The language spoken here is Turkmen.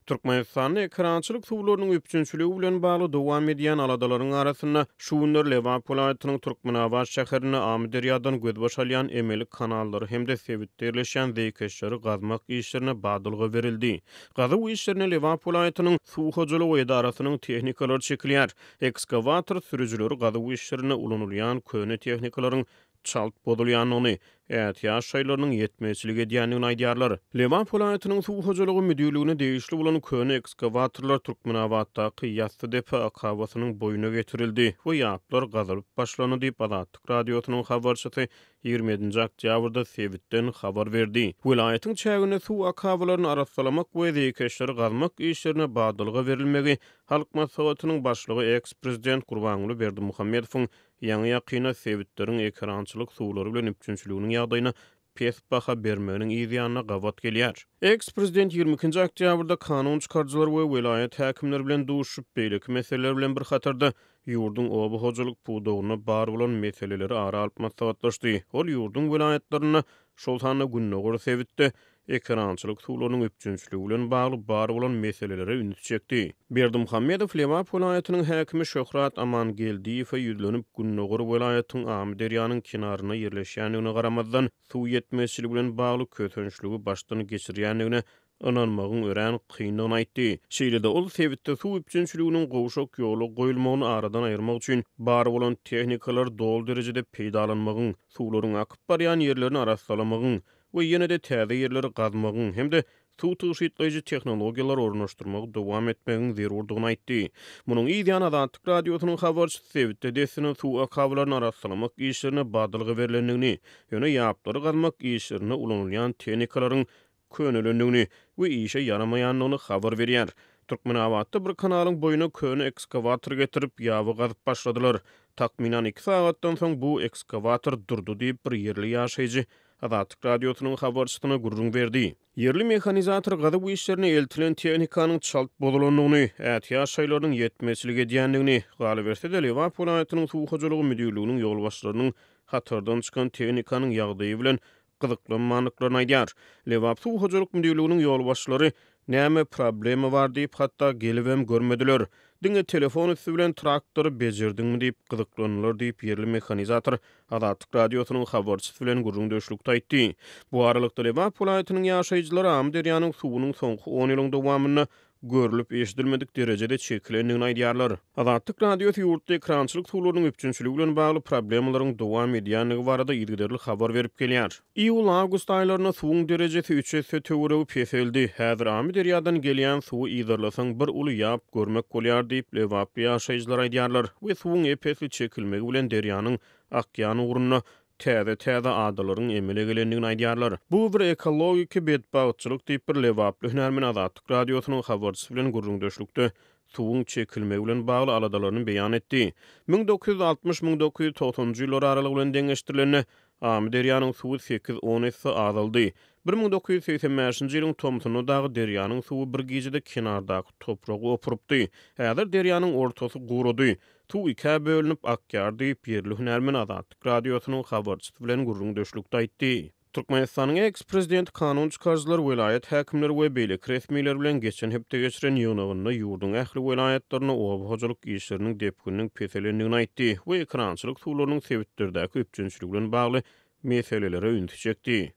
Türkmenistanda ekerançylyk suwlarynyň üpjünçiligi bilen bagly dowam edýän aladalaryň arasynda, şu günler Lebap welaýatynyň Türkmenabat şäherinde Amyderýadan gözbaş alýan emeli kanallary hem-de sebitde ýerleşýän zeýkeşleri gazmak işlerine badalga berildi. Gazuw işlerine Lebap welaýatynyň Suw hojalygy edarasynyň tehnikalary çekilýär. Ekskawator sürüjileri gazuw işlerinde ulanylýan köne tehnikalaryň çalt bozulýandygyny, ätiýaç şaýlarynyň ýetmezçilik edýändigini aýdýarlar. Lebap welaýatynyň Suw hojalygy müdirligine degişli bolan köne ekskawatorlar Türkmenabatdaky Ýassydepe akabasynyň boýuna getirildi we ýaplar gazylyp başlandy diýip, Azatlyk Radiosynyň habarçysy 27-nji oktýabrda sebitden habar berdi. Welaýatyň çäginde suw akabalaryny arassalamak we zeýkeşleri gazmak işlerine badalga berilmegi Halk Maslahatynyň Başlygy eks-prezident Gurbanguly Berdimuhamedowyň Ýaňy-ýakynda sebitleriň ekerançylyk suwlary bilen üpjünçiliginiň ýagdaýyna pes baha bermeginiň yz ýanyna gabat gelýär. Eks-prezident 22-nji oktýabrda kanun çykaryjylar we welaýat häkimleri bilen duşuşyp, beýleki meseleler bilen bir hatarda, ýurduň oba hojalyk pudagynda bar bolan meseleleri ara alyp maslahatlaşdy. Ol ýurduň welaýatlarynda, şol sanda gündogar sebitde ekerançylyk suwlarynyň üpjünçiligi bilen bagly bar bolan meselelere ünsi çekdi. Berdimuhamedow Lebap welaýatynyň häkimi Şöhrat Amangeldiýewe ýüzlenip, gündogar welaýatyň Amyderýanyň kenarynda ýerleşýändigine garamazdan, suw ýetmezçiligi bilen bagly kösençligi başdan geçirýändigine ynanmagyň örän kyndygyny aýtdy. Şeýle-de ol sebitde suw üpjünçiliginiň gowşak ýola goýulmagyny aradan aýyrmak üçin bar bolan tehnikalary doly derejede peýdalanmagyň, suwlaryň akyp barýan ýerlerini arassalamagyň we ýene-de täze ýerleri gazmagyň hem-de suw tygşytlaýjy tehnologiýalary ornaşdyrmagy dowam etmegiň zerurdygyny aýtdy. Munuň yz ýany Azatlyk Radiosynyň habarçysy sebitde dessine suw akabalaryny arassalamak işlerine badalga berlendigini, ýöne ýaplary gazmak işlerinde ulanylýan tehnikalaryň könelendigini we işe ýaramaýandygyny habar berýär. Türkmenabatda bir kanalyň boýuna köne ekskawator getirip, ýaby gazyp başladylar. Takmynan iki sagatdan soň bu ekskawator durdy diýip, bir ýerli ýaşaýjy Azatlyk Radiosynyň habarçysyna gürrüň berdi. Ýerli mehanizator gazuw işlerine eltilen tehnikanyň çalt bozulandygyny, ätiýaç şaýlarynyň ýetmezçilik edýändigini, galyberse-de, Lebap welaýatynyň suw hojalygy müdirliginiň ýolbaşçylarynyň hatardan çykan tehnikanyň ýagdaýy bilen gyzyklanmandyklaryny aýdýar. Lebap suw hojalyk müdirliginiň ýolbaşçylary näme problema bar diýip, hatda gelibem görmediler. Diňe telefon üsti bilen traktory bejerdiňmi diýip gyzyklandylar diýip, ýerli mehanizator Azatlyk Radiosynyň habarçysy bilen gürrüňdeşlikde aýtdy. Bu aralykda, Lebap welaýatynyň ýaşaýjylary Amyderýanyň suwunyň soňky on ýylyň dowamynda görlüp-eşidilmedik derejede çekilendigini aýdýarlar. Azatlyk Radiosy ýurtda ekrançylyk suwlarynyň üpjünçiligi bilen bagly problemalaryň dowam edýändigi barada yzygiderli habar berip gelýär. Iýul-awgust aýlarynda suwuň derejesi üç esse töweregi peseldi. Häzir Amyderýadan gelýän suwy yzarlasaň bir uly ýap görmek bolýar diýip, lebaply ýaşaýjylar aýdýarlar we suwuň ep-esli çekilmegi bilen derýanyň akýan ugrunda täze-täze adalaryň emele gelendigini aýdýarlar. Bu bir ekologiki betbagtçylyk diýip, bir lebaply hünärmen Azatlyk Radiosynyň habarçysy bilen gürrüňdeşlikde suwuň çekilmegi bilen bagly aladalaryny beýan etdi. 1960, 1990-njy ýyllar aralygy bilen deňeşdirilende, Amyderýanyň suwy sekiz-on esse azaldy. 1985-nji ýylyň tomsunda dagy derýanyň suwy bir gijede kenardaky topragy opurypdy. Häzir derýanyň ortasy gurady. Suw ikä bölünip akýar diýip, ýerli hünärmen Azatlyk Radiosynyň habarçysy bilen gürrüňdeşlikde aýtdy. Türkmenistanyň eks-prezidenti kanun çykaryjylar, welaýat häkimleri we beýleki resmiler bilen geçen hepde geçiren ýygnagynda ýurduň ähli welaýatlarynda oba hojalyk işleriniň depgininiň peselendigini aýtdy we ekerançylyk suwlarynyň sebitlerdäki üpjünçiligi bilen bagly meselelere ünsi çekdi.